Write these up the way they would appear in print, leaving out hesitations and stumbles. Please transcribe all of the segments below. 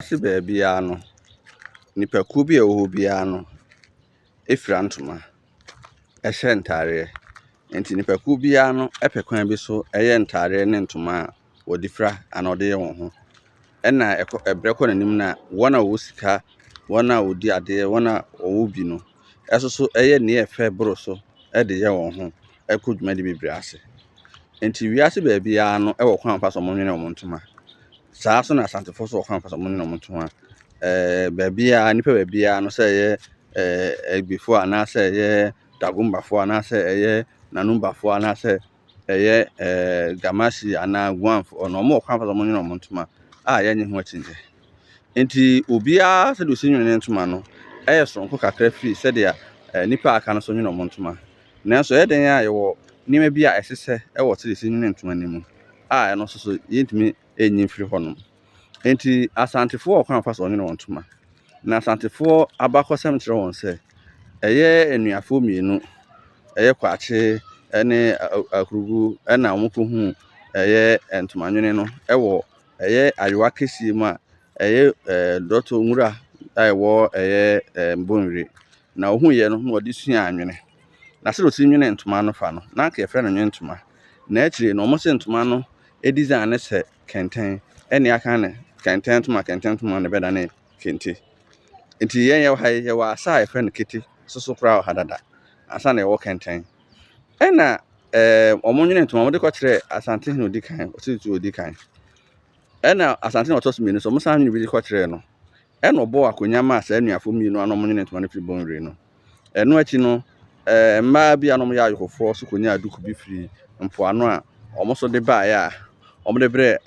Wiase baabiara no, nnipakuo bi a ɛwɔ hɔ biara no fura ntoma hyɛ ntaadeɛ. Nti nnipakuo biara no pɛ kwan bi so yɛ ntaadeɛ ne ntoma a wɔde fira anaa wɔde yɛ wɔn ho. Ɛna ɛkɔ ɛbrɛ kɔ n'anim no a, wɔn a wɔwɔ sika, wɔn a wɔdi adeɛ, wɔn a wɔwɔ bi no nso so yɛ nea ɛfɛ boro so de yɛ wɔn ho kɔ dwumadi bebree ase. Nti wiase baabiara no wɔ kwan a wɔfa so wɔnwene wɔn ntoma. Saa ara nso na Asantefoɔ nso wɔ kwan a wɔfa so wɔnwene wɔn ntoma. Baabiara, nnipa baabiara no sɛ ɛyɛ Abibifoɔ anaasɛ ɛyɛ Dagombafoɔ anaasɛ ɛyɛ Nanumbafoɔ anaasɛ ɛyɛ Gamasi anaa Guanfoɔ no, wɔwɔ kwan a wɔfa so wɔnwene wɔn ntoma a yɛnnye ho akyinnye. Nti obiara sɛdeɛ ɔsi nwene ne ntoma no yɛ soronko kakra firi sɛdeɛ nnipa a aka no nso nwene wɔn ntoma. Nanso ɛyɛ dɛn a yɛwɔ nneɛma bi a ɛsesɛ wɔ sɛdeɛ yɛsi nwene ntoma no mu a ɛno nso so yɛntumi nyi mfiri hɔnom. Nti Asantefoɔ wɔ kwan a wɔfa so wɔnwene wɔn ntoma. Na Asantefoɔ abakɔsɛm kyerɛ wɔn sɛ ɛyɛ anuafoɔ mmienu, ɛyɛ Kwakye ne Akurugu na wɔkɔhuu ɛyɛ ntomanwene no wɔ ɛyɛ ayowa kɛseɛ mu a ɛyɛ dɔtɔ nwura a ɛwɔ ɛyɛ Bonwire. Na wɔhuiɛ no na wɔde suaa nwene. Na sɛdeɛ wɔsi nwene ntoma no fa no, na anka yɛfrɛ no nwentoma. Na akyire no, wɔse ntoma no design no sɛ kɛntɛn, ɛne aka no kɛntɛn ntoma kɛntɛn ntoma na ɛbɛdane kente. Nti yɛn yɛwɔ ha yi, yɛwɔ asa a yɛfrɛ no kete soso koraa wɔ ha dada ansa na yɛwɔ kɛntɛn. Ɛna wɔn nwene ntoma wɔde kɔkyerɛɛ Asantehene a odi kan, Osei odi kan. Ɛna Asantehene a ɔtɔ so mmienu nso, wɔsan nwene bi de kɔkyerɛɛ no. Ɛna ɔbɔɔ akonnwa maa saa anuafoɔ mmienu a na wɔnwene ntoma no firi Bonwire no. Ɛno akyi no, mmaa bi a na wɔyɛ ayokofoɔ nso kɔnyaa duku bi firi mpoano a wɔn nso de baeɛ a wɔde brɛɛ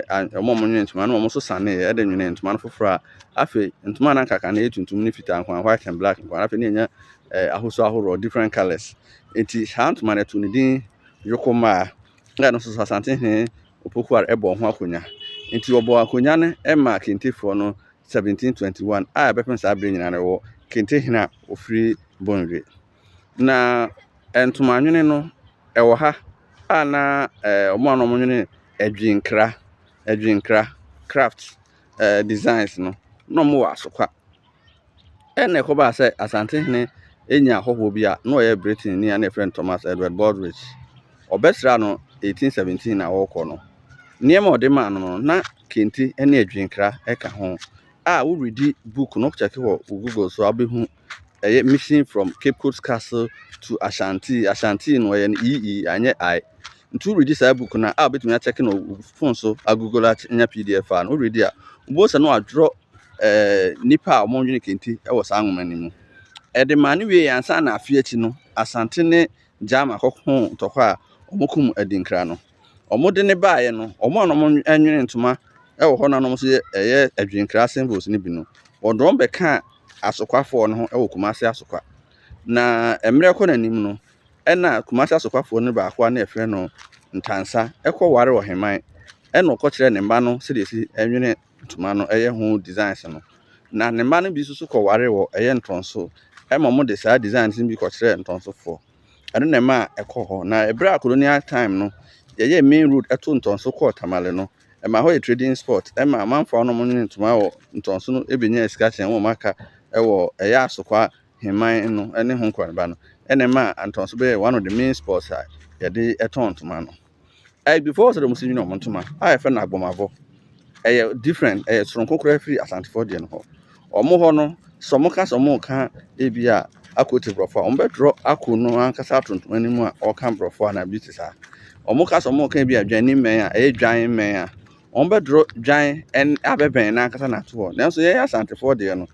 wɔn a wɔnwene ntoma no, wɔn nso saneeɛ de nwenee ntoma no foforɔ a afei ntoma a na anka kan no ɛyɛ tuntum ne fitaa nko ara, white and black nko ara, afei na yɛnya ahosuo ahoroɔ, different colours. Nti saa ntoma no yɛtoo ne din Yokomaa. Na ɛno nso so Asantehene Opoku Ware bɔɔ ho akonnwa. Nti wɔbɔɔ akonnwa no maa Kentefoɔ no 1721 a ɛbɛpem saa berɛ nyinaa no wɔ Kente hene a ɔfiri Bonwire. Na ntomanwene no ɛwɔ ha a na wɔn a na wɔnwene adwinkra, adwinkra, craft designs no, na wɔwɔ Asokwa. Ɛna ɛkɔbaa sɛ Asantehene nyaa ahɔhoɔ bi a na ɔyɛ Britainni a na yɛfrɛ no Thomas Edward Baldrich. Ɔbɛsraa no 1817 na ɔrekɔ no, nneɛma a ɔde maa no no, na kente ne adwinkra ka ho. A woredi book no, wokyɛke wɔ wo Google so a wobɛhu ɛyɛ Mission from Cape Coast Castle to Ashanti. Ashanti no ɔyɛ no EE anyɛ I. Nti woredi saa book no a, wobɛtumi akyɛke no wɔ wo phone so agoogle anya PDF file no. Woredi a, wobɛhu sɛ na wɔadrɔ nnipa a wɔnwene kente wɔ saa nwoma no mu. Ɛde maa no wieeɛ ansa na afe akyi no, Asante ne Gyama kɔkoo ntɔkwa a wɔkum Adinkra no. Wɔde no baeɛ no, wɔn a na wɔnwene ntoma wɔ hɔ na wɔn nso yɛ ɛyɛ adwinkra symbols no bi no, wɔde wɔn bɛkaa asokwafoɔ no ho wɔ Kumasi Asokwa. Na mmerɛ kɔ n'anim no, ɛna Kumasi Asokwafoɔ no baako a na yɛfrɛ no Ntansa kɔware ɔheman ɛna ɔkɔkyerɛɛ ne mma no sɛdeɛ yɛsi nwene ntoma no yɛ ho designs no. Na ne mma no bi nso so kɔware wɔ ɛyɛ Ntɔnso ɛma wɔde saa designs no bi kɔkyerɛɛ Ntɔnsofoɔ. Ɛno na ɛmaa ɛkɔɔ hɔ. Na ɛberɛ a colonial time no, yɛyɛɛ main road ɛto Ntɔnso kɔɔ Tamale no, ɛmaa hɔ yɛ trading spot. Ɛma amanfoɔ a na wɔnwene ntoma wɔ Ntɔnso no bɛnyaa sika kyɛn wɔn a aka ɛwɔ ɛyɛ Asokwa Heman no ne ho nkɔneba no. Ɛna ɛmaa Ntɔnso bɛyɛɛ one of the main spots a yɛde tɔn ntoma no. Abibifoɔ wɔ sɛdeɛ wɔsi nwene wɔn ntoma a yɛfrɛ no agbɔmabɔ. Ɛyɛ different, ɛyɛ soronko koraa firi Asantefoɔ deɛ no hɔ. Wɔn hɔ no, sɛ wɔka sɛ wɔreka ebi a ako te borɔfo a, wɔbɛdorɔ ako no ankasa ato ntoma no mu a ɔreka borɔfo anaa bi te saa. Wɔka sɛ wɔreka ebi a dwani mmɛn a ɛyɛ dwan mmɛn a, wɔbɛdorɔ dwan ɛn abɛbɛn no ankasa na ato hɔ. Nanso yɛn Asantefoɔ deɛ no,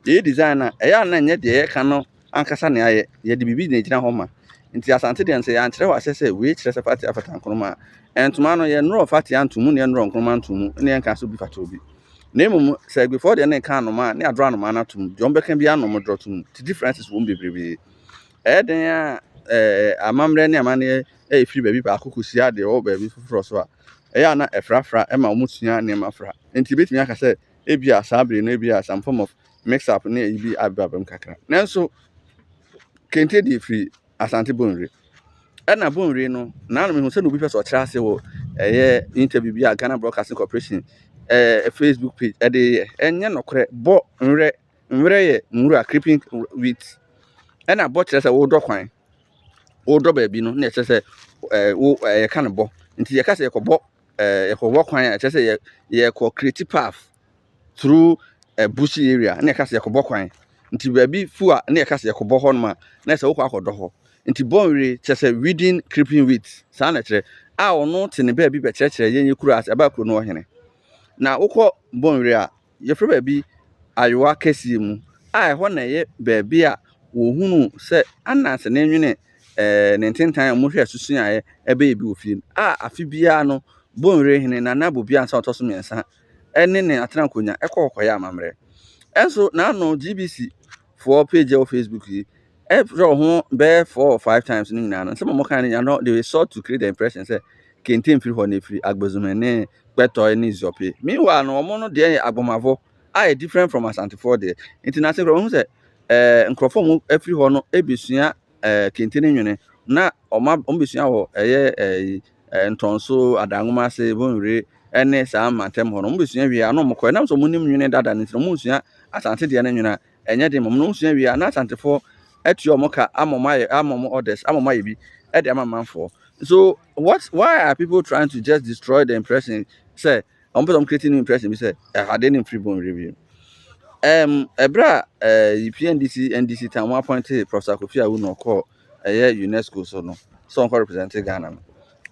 yɛyɛ design no a, ɛyɛ a na ɛnyɛ deɛ yɛreka no ankasa na yɛayɛ. Yɛde biribi na ɛgyina hɔ ma. Nti Asante deɛ no sɛ yɛankyerɛ wɔ aseɛ sɛ wei kyerɛ sɛ Fatia fata Nkrumah a, ntoma no yɛnnorɔ Fatia nto mu na yɛnnorɔ Nkrumah nto mu na yɛnka sɛ obi fata obi. Na mmom sɛ Agbefoɔ deɛ no reka anomaa a, ne yɛadorɔ anomaa no ato mu. Deɛ wɔbɛka biara na wɔdorɔ to mu. Nti differences wɔ mu bebrebe. Ɛyɛ den a amammerɛ ne amanneɛ ɛfiri baabi baako kɔsi adeɛ wɔ baabi foforɔ so a, ɛyɛ a na ɛfrafra ma wɔsua nneɛma fra. Nti yɛbɛtumi aka sɛ ebia saa bere no ebia some form of mix up ne ayi bi aba mu kakra. Nanso kente deɛ firi Asante Bonwire. Ɛna Bonwire no, naa no mehu sɛ na obi pɛ sɛ ɔkyerɛ ase wɔ ɛyɛ interview bi a Ghana Broadcasting Corporation Facebook page ɛde yɛ. Ɛnyɛ nokorɛ. Bɔ nwerɛ. Nwerɛ yɛ nwura, creeping weeds. Ɛna bɔ kyerɛ sɛ wodɔ kwan. Wodɔ baabi no na ɛkyerɛ sɛ wo yɛka no bɔ. Nti yɛka sɛ yɛkɔbɔ kwan a, ɛkyerɛ sɛ yɛkɔ create path through a bushy area, na yɛka sɛ yɛkɔbɔ kwan. Nti baabi fu a, na yɛka sɛ yɛkɔbɔ hɔ nom a, na sɛ wokɔ akɔdɔ hɔ. Nti bɔnwere kyerɛ sɛ weeding creeping weeds. Saa na kyerɛ a ɔno te ne baabi bɛkyerɛkyerɛ yɛn yɛ kuro ase ɛbaa kuro no ɔhene. Na wokɔ Bɔnwere a, yɛfrɛ baabi Ayowa Kɛseɛ mu a, ɛhɔ na ɛyɛ baabi a wɔhunu sɛ Ananse ne nwene ne ntentan a wɔhwɛ so suaeɛ ɛbɛyɛ bi wɔ fie no a, afe biara no Bɔnwere hene Nana Bobi ansa ɔtɔ so mmiɛnsa ɛne ne atena nkonnwa ɛkɔ kɔyɛ amammerɛ. Ɛnso n'ano GBC foɔ page ɛwɔ Facebook yi ɛfrɛ ho bɛyɛ four or five times no nyinaa no, nsɛm a wɔka no nyinaa no, they sought to create the impression sɛ kente mfiri hɔ na efiri Agbozume ne Kpɛtɔe ne Zɔpe. Meanwhile no, wɔn no deɛ yɛ Agbomavɔ a yɛ different from Asantefoɔ deɛ. Nti n'ase koraa wɔn sɛ nkurɔfoɔ a wɔn afiri hɔ no ebesua kente ne nwene na wɔn besua wɔ ɛyɛ Ntɔnso, Adanwoma ase, Bonwire ɛne saa mantam hɔ no. Wɔn besua wie a, na wɔn kɔ. Ɛnam sɛ wɔn nim nwene dada no nti na wɔn nsua Asante deɛ no nwene a ɛnyɛ den ma wɔn. Na wɔn sua wie a, na Asantefoɔ atua wɔn ka ama wɔn ayɛ, ama wɔn orders, ama wɔn ayɛ bi ɛde ama amanfoɔ. So what, why are people trying to just destroy the impression sɛ wɔn pɛ sɛ wɔn create new impression bi sɛ ɛhade ne mfiri Bonwire bi? Ɛberɛ a PNDC NDC time wɔn appoint Professor Kofi Awu ɔkɔɔ ɛyɛ UNESCO so no sɛ ɔnkɔ represent Ghana no,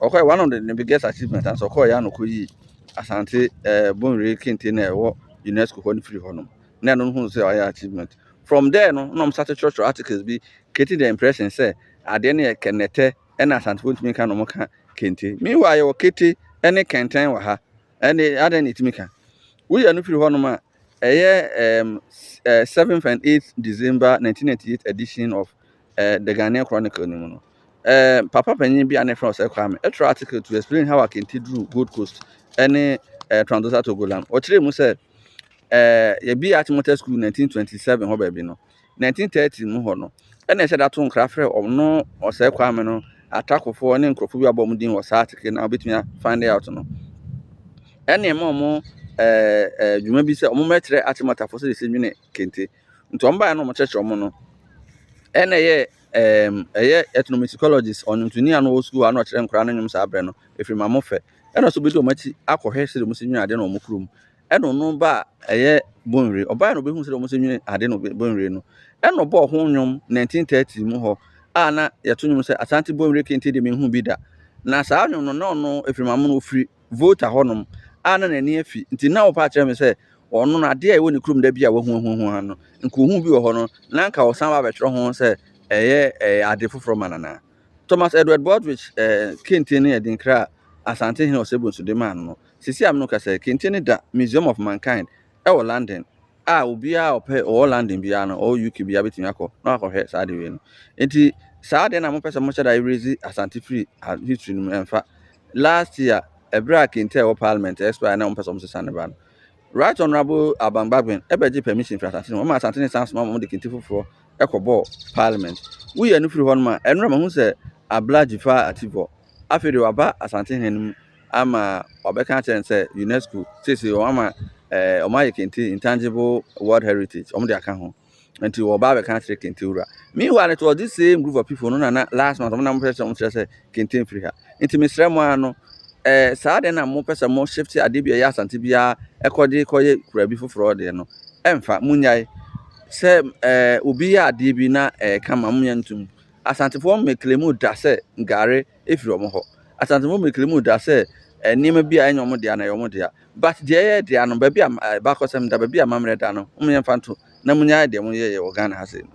ɔkɔɛ, one of the biggest achievement anso ɔkɔɔ yɛ ano kɔyi Asante Bonwire kente na ɛwɔ UNESCO hɔ no firi hɔ nom, na ɛno no hu sɛ ɔyɛ achievement. From there no, na ɔmo start kyerɛkyerɛ articles bi creating the impression sɛ adeɛ no yɛ kɛnɛtɛ ɛna Asantefoɔ ntumi ka na ɔmo ka kente. Meanwhile, yɛwɔ kete ɛne kɛntɛn wɔ ha, ɛne adeɛ na ɛtumi ka. Woyɛ no firi hɔ nom a, ɛyɛ 7th and 8th December 1998 edition of the Ghanaian Chronicle no mu no, papa panyin bi a ne frɛ Osei Kwame ɛtwerɛ article to explain how akente duru Gold Coast ɛne Trandosa Togoland. Ɔkyerɛ mu sɛ yɛbi Achimota School 1927 hɔ baabi no, 1930 mu hɔ no, ɛna ɛhyɛ da to nkra frɛ ɔno Osei Kwame no atakofoɔ ne nkurɔfoɔ bi abɔ ɔmo din wɔ saa article na wobɛtumi find out no. Ɛna ɛma ɔmo ɛɛ ɛɛ dwuma bi sɛ ɔmo mɛkyerɛ Achimotafo sɛ yɛsɛ nwene kente. Nti ɔmo baeɛ no, ɔmo kyerɛkyerɛ ɔmo no, ɛna ɛyɛ ethnomusicologist, ɔnwontoni a no wɔ sukuu a na ɔkyerɛ nkwaraa no nnwom saa berɛ no, ɛfiri Mamo Fɛ, ɛna nso bɛdi ɔmo akyi akɔhwɛ sɛdeɛ ɔmo si nwene ade no ɔmo kurom. Ɛna ɔno ba a ɛyɛ Bonwire, ɔbaa na ɔbɛhu sɛdeɛ ɔmo si nwene ade no Bonwire no, ɛna ɔbɔɔ ho nnwom 1930 mu hɔ a na yɛto nnwom sɛ "Asante Bonwire kente de mehu bi da". Na saa nnwom no, na ɔno ɛfiri Mamo no, ɔfiri Volta hɔnom a na n'ani afi. Nti na ɔpa akyerɛ me sɛ ɔno no, adeɛ a ɛwɔ ne kurom da bi a wahu ahu no, nka ohu bi wɔ hɔ no, na nka ɔsan ba abɛtwerɛ ho sɛ ɛyɛ ade foforɔ ma nana Thomas Edward Baldrich kente no yɛ dinkra a Asante hene Osei Bonsu de maa no. Sisi am no kasa, kente no da Museum of Mankind ɛwɔ London a obiara a ɔpɛ ɔwɔ London biara no, ɔwɔ UK biara bɛtumi akɔ na wakɔhwɛ saa de wei no. Nti saa deɛ na mopɛ sɛ mohyɛ da erase Asante firi history no mu, ɛmfa. Last year, ɛberɛ a kente a ɛwɔ Parliament expire na wɔmpɛ sɛ ɔmo sesa ne ba no, Right Honourable Alban Bagbin ɛbɛgye permission firi Asante no, ɔma Asante ne san soma ma wɔde kente foforɔ ɛkɔbɔɔ Parliament. Woyɛ no firi hɔ nom a, ɛnora mahu sɛ Abla Dzifa Attivor afei de waba Asante hene no mu ama wabɛka akyerɛ no sɛ UNESCO seesei wɔn ama wɔn ayɛ kente intangible world heritage, wɔn de aka ho. Nti wɔba abɛka akyerɛ kente wura. Meanwhile, it was this same group of people no na last month wɔn na wɔpɛ sɛ wɔn kyerɛ sɛ kente mfiri ha. Nti mesrɛ mo ara no, saa deɛ na mopɛ sɛ mo shift adeɛ bi a ɛyɛ Asante biara ɛkɔde kɔyɛ kura bi foforɔ deɛ no, ɛmfa. Munyae sɛ obi yɛ adeɛ bi na kama mo yɛ ntom. Asantefoɔ mmɛkele da sɛ gare efiri wɔn hɔ. Asantefoɔ mmɛkele da sɛ nneɛma bi a ɛnyɛ wɔn dea na ɛyɛ wɔn dea, but deɛ ɛyɛ dea no, baabi a bakɔsɛm da, baabi a amammerɛ da no, wɔn yɛn fa nto na munyae deɛ mo yɛ wɔ Ghana ha sei no.